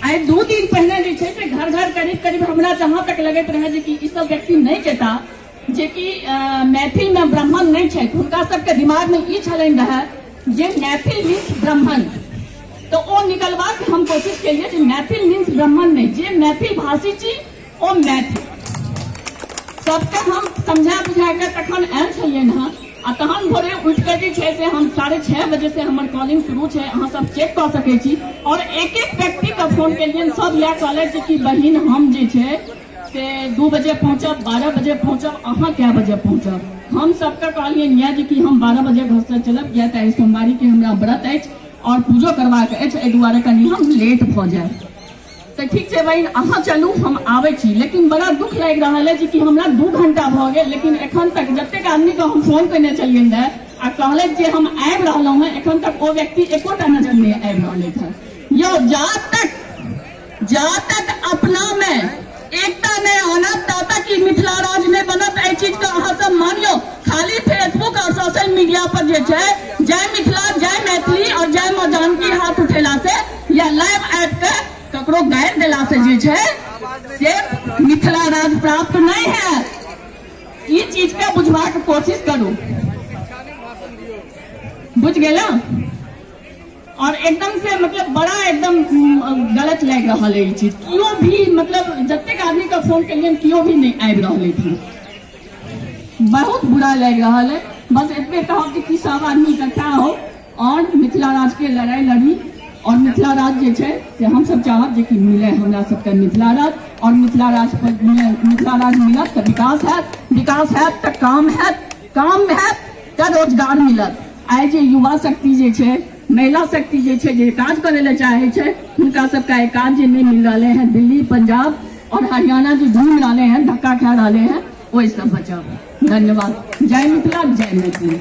आइ 2 दिन पहिने जे छै से घर घर करीब करीब हमरा जहां तक लगैत रहे जे कि ई सब व्यक्ति नहि जेता, जे कि मैथिल में ब्राह्मण नहीं छथि, हुनका सबके दिमाग में ई छलनि रहे जे मैथिल मीन्स ब्राह्मण, तो ओ निकलबाक हम कोशिश केलिए जे मैथिल मीन्स ब्राह्मण नहीं, जे मैथिल भाषी छी ओ मैथिल। सबके हम समझा बुझा के तखन आयल छलियनि हँ। आ तहन भोरे उठि के जे छै से हम 6:30 बजे से हमर कॉलिंग शुरू छै, अहाँ सब चेक कऽ सकै छी। और एक एक व्यक्ति के फोन केलियनि, सब इएह कहलथि जे कि बहिन हम जे छै से 2 बजे पहुँचब, 12 बजे पहुँचब, अहाँ कै बजे पहुँचब? हम सबके कहलियनि इएह जे कि हम 12 बजे घर से चलब, किया तऽ सोमवारी के हमरा व्रत अछि और पूजो करबाक अछि, एहि दुआरे कनि हम लेट भऽ जायब। तऽ ठीक छै बहिन अहाँ चलू, हम आबै छी। लेकिन बड़ा दुख लागि रहल अछि कि हमरा 2 घंटा भऽ गेल, लेकिन एखन तक जतेक आदमीके हम फोन केने छलियनि रहए आ कहलथि जे हम आबि रहलहुँ हेँ, एखन तक ओ व्यक्ति एकोटा नजर नहि आबि रहल अछि। यौ जा तक अपना में एकता नहीं आनत ता तक ई मिथिला राज नहीं बनत। एहि चीज के अहाँ सब मानियो। खाली फेसबुक और सोशल मीडिया पर जे छै जय मिथिला जय मैथिली और जय माँ जानकी हाथ उठेला से या लाइव आबि के ककरो गारि देला से जे छै से मिथिला राज प्राप्त नहीं है। ई चीज के बुझबाक कोशिश करू, बुझ गेल? और एकदम से मतलब बड़ा एकदम गलत लागि रहल है ई चीज। केओ भी मतलब जतेक आदमी के फोन केलियनि केओ भी नहीं आबि रहल है, बहुत बुरा लागि रहल है। बस एतबे कहब कि सब आदमी इकट्ठा हो और मिथिला राज के लड़ाई लड़ी और मिथिला राज जे छै से हम सब चाहब जे कि मिले हमरा सबके मिथिला राज। और मिथिला राज पर मिथिला राज मिलत तऽ विकास हैत, विकास हैत तऽ काम हैत, काम हैत तऽ रोजगार मिलत। आइ जे युवा शक्ति जे छै, महिला शक्ति जे छै, जे काज करै लए चाहै छै, हुनका सबके आइ काज जे नहि मिल रहलै हँ, दिल्ली पंजाब और हरियाणा जे घूमि रहलै हँ, धक्का खा रहलै हँ, ओहिसँ बचब। धन्यवाद। जय मिथिला, जय मैथिली।